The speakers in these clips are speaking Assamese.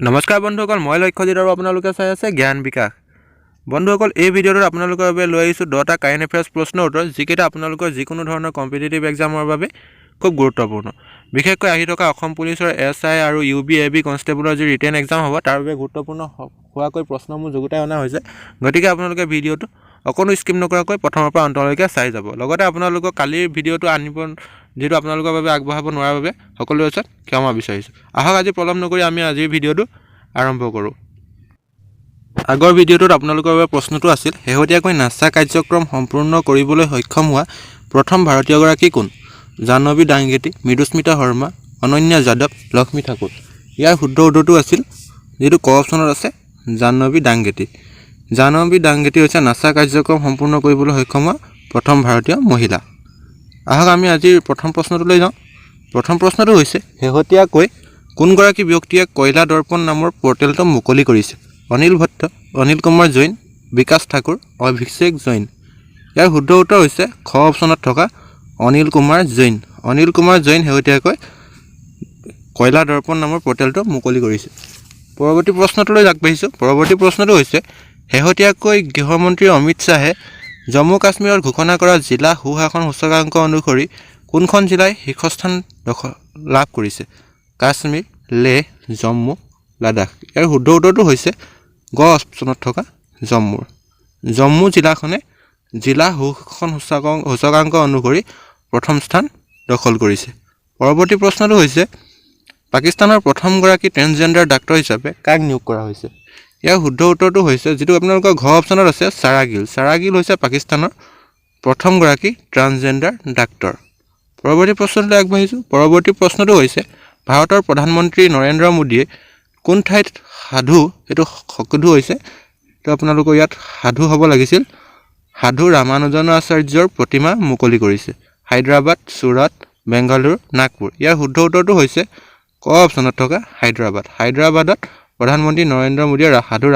নমস্কাৰ বন্ধুসকল, মই লক্ষ্যজিৎ আৰু আপোনালোকে চাই আছে জ্ঞান বিকাশ। বন্ধুসকল, এই ভিডিঅ'টোত আপোনালোকৰ বাবে লৈ আহিছোঁ 10টা কাৰেণ্ট এফেয়াৰ্ছ প্ৰশ্নৰ উত্তৰ, যিকেইটা আপোনালোকৰ যিকোনো ধৰণৰ কম্পিটিটিভ এক্সামৰ বাবে খুব গুৰুত্বপূৰ্ণ। বিশেষকৈ আহি থকা অসম পুলিচৰ এছ I আৰু ইউ বি, এ বি কনষ্টেবলৰ যি ৰিটেন এক্সাম হ'ব, তাৰ বাবে গুৰুত্বপূৰ্ণ হোৱাকৈ প্ৰশ্নসমূহ যুগুতাই অনা হৈছে। গতিকে আপোনালোকে ভিডিঅ'টো অকণো স্কিপ নকৰাকৈ প্ৰথমৰ পৰা অন্তলৈকে চাই যাব। লগতে আপোনালোকক কালিৰ ভিডিঅ'টো আনিব যিটো আপোনালোকৰ বাবে আগবঢ়াব নোৱাৰাৰ বাবে সকলোৰে ওচৰত ক্ষমা বিচাৰিছোঁ। আহক, আজি পলম নকৰি আমি আজিৰ ভিডিঅ'টো আৰম্ভ কৰোঁ। আগৰ ভিডিঅ'টোত আপোনালোকৰ বাবে প্ৰশ্নটো আছিল, শেহতীয়াকৈ নাছা কাৰ্যক্ৰম সম্পূৰ্ণ কৰিবলৈ সক্ষম হোৱা প্ৰথম ভাৰতীয়গৰাকী কোন? জাহ্নৱী দাংগেটি, মৃদুস্মিতা শৰ্মা, অনন্যা যাদৱ, লক্ষ্মী ঠাকুৰ। ইয়াৰ শুদ্ধ উত্তৰটো আছিল যিটো ক অপশ্যনত আছে, জাহ্নৱী দাংগেটি। জাহ্নৱী দাংগেটি হৈছে নাছা কাৰ্যক্ৰম সম্পূৰ্ণ কৰিবলৈ সক্ষম হোৱা প্ৰথম ভাৰতীয় মহিলা। আহক, আমি আজিৰ প্ৰথম প্ৰশ্নটোলৈ যাওঁ। প্ৰথম প্ৰশ্নটো হৈছে, শেহতীয়াকৈ কোনগৰাকী ব্যক্তিয়ে কয়লা দৰ্পণ নামৰ পৰ্টেলটো মুকলি কৰিছে? অনিল ভট্ট, অনিল কুমাৰ জৈন, বিকাশ ঠাকুৰ, অভিষেক জৈন। ইয়াৰ শুদ্ধ উত্তৰ হৈছে খ অপশ্যনত থকা অনিল কুমাৰ জৈন। অনিল কুমাৰ জৈন শেহতীয়াকৈ কয়লা দৰ্পণ নামৰ পৰ্টেলটো মুকলি কৰিছে। পৰৱৰ্তী প্ৰশ্নটোলৈ আগবাঢ়িছোঁ। পৰৱৰ্তী প্ৰশ্নটো হৈছে, শেহতীয়াকৈ গৃহমন্ত্ৰী অমিত শ্বাহে জম্মু কাশ্মীৰত ঘোষণা কৰা জিলা সুশাসন সূচকাংক অনুসৰি কোনখন জিলাই শীৰ্ষস্থান দখল লাভ কৰিছে? কাশ্মীৰ, লেহ, জম্মু, লাডাখ। ইয়াৰ শুদ্ধ উত্তৰটো হৈছে গ অপশ্যনত থকা জম্মুৰ। জম্মু জিলাখনে জিলা সুশাসন সূচকাংক অনুসৰি প্ৰথম স্থান দখল কৰিছে। পৰৱৰ্তী প্ৰশ্নটো হৈছে, পাকিস্তানৰ প্ৰথমগৰাকী ট্ৰেন্সজেণ্ডাৰ ডাক্তৰ হিচাপে কাক নিয়োগ কৰা হৈছে? ইয়াৰ শুদ্ধ উত্তৰটো হৈছে যিটো আপোনালোকৰ ঘ অপশ্যনত আছে, চাৰাগিল। চাৰাগিল হৈছে পাকিস্তানৰ প্ৰথমগৰাকী ট্ৰান্সজেণ্ডাৰ ডাক্তৰ। পৰৱৰ্তী প্ৰশ্নটোলৈ আগবাঢ়িছোঁ। পৰৱৰ্তী প্ৰশ্নটো হৈছে, ভাৰতৰ প্ৰধানমন্ত্ৰী নৰেন্দ্ৰ মোদীয়ে কোন ঠাইত সাধু, এইটো সাধু হৈছে, এইটো আপোনালোকৰ ইয়াত সাধু হ'ব লাগিছিল, সাধু ৰামানুজনাচাৰ্যৰ প্ৰতিমা মুকলি কৰিছে? হায়দৰাবাদ, চুৰাট, বেংগালুৰু, নাগপুৰ। ইয়াৰ শুদ্ধ উত্তৰটো হৈছে ক অপশ্যনত থকা হায়দৰাবাদ। হায়দৰাবাদত প্ৰধানমন্ত্ৰী নৰেন্দ্ৰ মোদীয়ে সাধু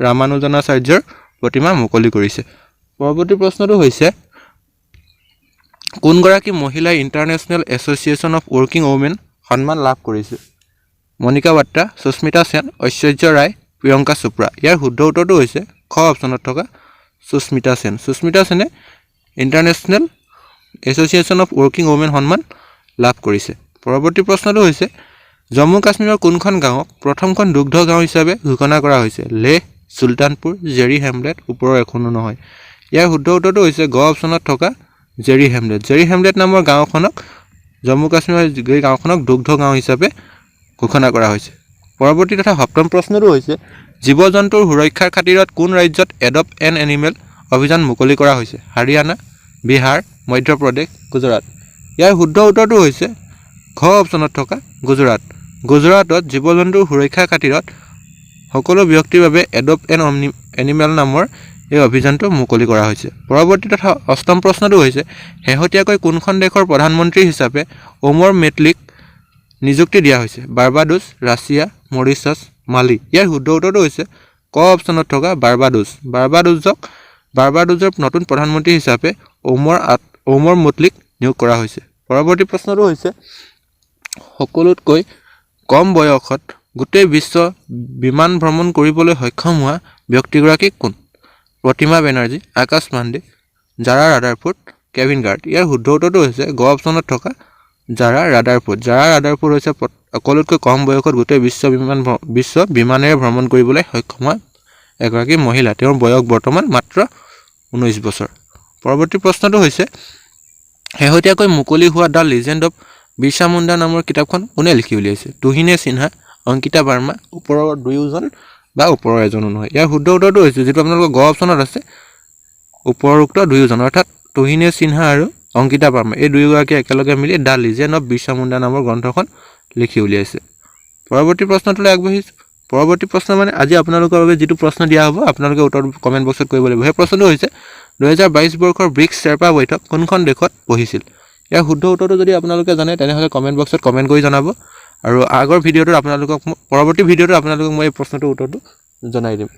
ৰামানুজনাচাৰ্যৰ প্ৰতিমা মুকলি কৰিছে। পৰৱৰ্তী প্ৰশ্নটো হৈছে, কোনগৰাকী মহিলাই International Association of Working Women সন্মান লাভ কৰিছে? মণিকা বাট্ৰা, সুস্মিতা সেন, ঐশ্বৰ্য ৰায়, প্ৰিয়ংকা চোপ্ৰা। ইয়াৰ শুদ্ধ উত্তৰটো হৈছে খ অপশ্যনত থকা সুস্মিতা সেন। সুস্মিতা সেনে International Association of Working Women সন্মান লাভ কৰিছে। পৰৱৰ্তী প্ৰশ্নটো হৈছে, জম্মু কাশ্মীৰৰ কোনখন গাঁৱক প্ৰথমখন দুগ্ধ গাঁও হিচাপে ঘোষণা কৰা হৈছে? লেহ, চুলতানপুৰ, জেৰি হেমলেট, ওপৰৰ এখনো নহয়। ইয়াৰ শুদ্ধ উত্তৰটো হৈছে গ অপশ্যনত থকা জেৰি হেমলেট। জেৰি হেমলেট নামৰ গাঁওখনক, জম্মু কাশ্মীৰৰ এই গাঁওখনক দুগ্ধ গাঁও হিচাপে ঘোষণা কৰা হৈছে। পৰৱৰ্তী তথা সপ্তম প্ৰশ্নটো হৈছে, জীৱ জন্তুৰ সুৰক্ষাৰ খাতিৰত কোন ৰাজ্যত এডপ্ট এন এনিমেল অভিযান মুকলি কৰা হৈছে? হাৰিয়ানা, বিহাৰ, মধ্যপ্ৰদেশ, গুজৰাট। ইয়াৰ শুদ্ধ উত্তৰটো হৈছে ঘ অপশ্যনত থকা গুজৰাট। গুজৰাটত জীৱ জন্তুৰ সুৰক্ষাৰ খাতিৰত সকলো ব্যক্তিৰ বাবে এডপ্ট এন এনিমেল নামৰ এই অভিযানটো মুকলি কৰা হৈছে। পৰৱৰ্তী তথা অষ্টম প্ৰশ্নটো হৈছে, শেহতীয়াকৈ কোনখন দেশৰ প্ৰধানমন্ত্ৰী হিচাপে ওমৰ মেটলিক নিযুক্তি দিয়া হৈছে? বাৰ্বাডোছ, ৰাছিয়া, মৰিচাছ, মালি। ইয়াৰ শুদ্ধ উত্তৰটো হৈছে ক অপশ্যনত থকা বাৰ্বাডোছ। বাৰ্বাডোজৰ নতুন প্ৰধানমন্ত্ৰী হিচাপে ওমৰ মুটলিক নিয়োগ কৰা হৈছে। পৰৱৰ্তী প্ৰশ্নটো হৈছে, সকলোতকৈ কম বয়সত গোটেই বিশ্ব বিমান ভ্ৰমণ কৰিবলৈ সক্ষম হোৱা ব্যক্তিগৰাকী কোন? প্ৰতিমা বেনাৰ্জী, আকাশ পাণ্ডে, জাৰা ৰাডাৰফোৰ্ড, কেভিন গাৰ্ড। ইয়াৰ শুদ্ধ উত্তৰটো হৈছে গ অপশ্যনত থকা জাৰা ৰাডাৰফোৰ্ড। জাৰা ৰাডাৰফোৰ্ড হৈছে সকলোতকৈ কম বয়সত গোটেই বিশ্ব বিমানেৰে ভ্ৰমণ কৰিবলৈ সক্ষম হোৱা এগৰাকী মহিলা। তেওঁৰ বয়স বৰ্তমান মাত্ৰ 19 বছৰ। পৰৱৰ্তী প্ৰশ্নটো হৈছে, শেহতীয়াকৈ মুকলি হোৱা the legend of Birsa Munda নামৰ কিতাপখন কোনে লিখি উলিয়াইছে? তুহিনে সিনহা, অংকিতা বাৰ্মা, ওপৰৰ দুয়োজন বা ওপৰৰ এজনো নহয়। ইয়াৰ শুদ্ধ উত্তৰটো হৈছে যিটো আপোনালোকৰ গ অপশ্যনত আছে, ওপৰোক্ত দুয়োজন, অৰ্থাৎ তুহিনে সিনহা আৰু অংকিতা বাৰ্মা, এই দুয়োগৰাকীয়ে একেলগে মিলি the legend of Birsa Munda নামৰ গ্ৰন্থখন লিখি উলিয়াইছে। পৰৱৰ্তী প্ৰশ্নটোলৈ আগবাঢ়িছোঁ। পৰৱৰ্তী প্ৰশ্ন মানে আজি আপোনালোকৰ বাবে যিটো প্ৰশ্ন দিয়া হ'ব, আপোনালোকে উত্তৰ কমেণ্ট বক্সত কৰিব লাগিব। সেই প্ৰশ্নটো হৈছে, 2022 বৰ্ষৰ ব্ৰিক্স শ্বেৰপা বৈঠক কোনখন দেশত বহিছিল? ইয়াৰ শুদ্ধ উত্তৰটো যদি আপোনালোকে জানে, তেনেহ'লে কমেণ্ট বক্সত কমেণ্ট কৰি জনাব আৰু আগৰ ভিডিঅ'টোত আপোনালোকক পৰৱৰ্তী ভিডিঅ'টোত আপোনালোকক মই এই প্ৰশ্নটোৰ উত্তৰটো জনাই দিম।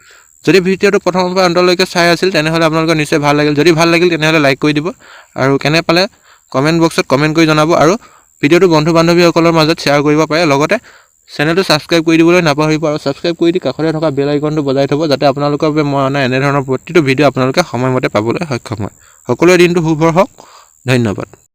যদি ভিডিঅ'টো প্ৰথমৰ পৰা অন্তলৈকে চাই আছিল, তেনেহ'লে আপোনালোকৰ নিশ্চয় ভাল লাগিল। যদি ভাল লাগিল, তেনেহ'লে লাইক কৰি দিব আৰু কেনে পালে কমেণ্ট বক্সত কমেণ্ট কৰি জনাব আৰু ভিডিঅ'টো বন্ধু বান্ধৱীসকলৰ মাজত শ্বেয়াৰ কৰিব পাৰে। লগতে চেনেলটো ছাবস্ক্ৰাইব কৰি দিবলৈ নাপাহৰিব আৰু ছাবস্ক্ৰাইব কৰি দি কাষতে থকা বেল আইকনটো বজাই থ'ব, যাতে আপোনালোকৰ বাবে মই অনা এনেধৰণৰ প্ৰতিটো ভিডিঅ' আপোনালোকে সময়মতে পাবলৈ সক্ষম হয়। সকলোৰে দিনটো শুভ হওক। ধন্যবাদ।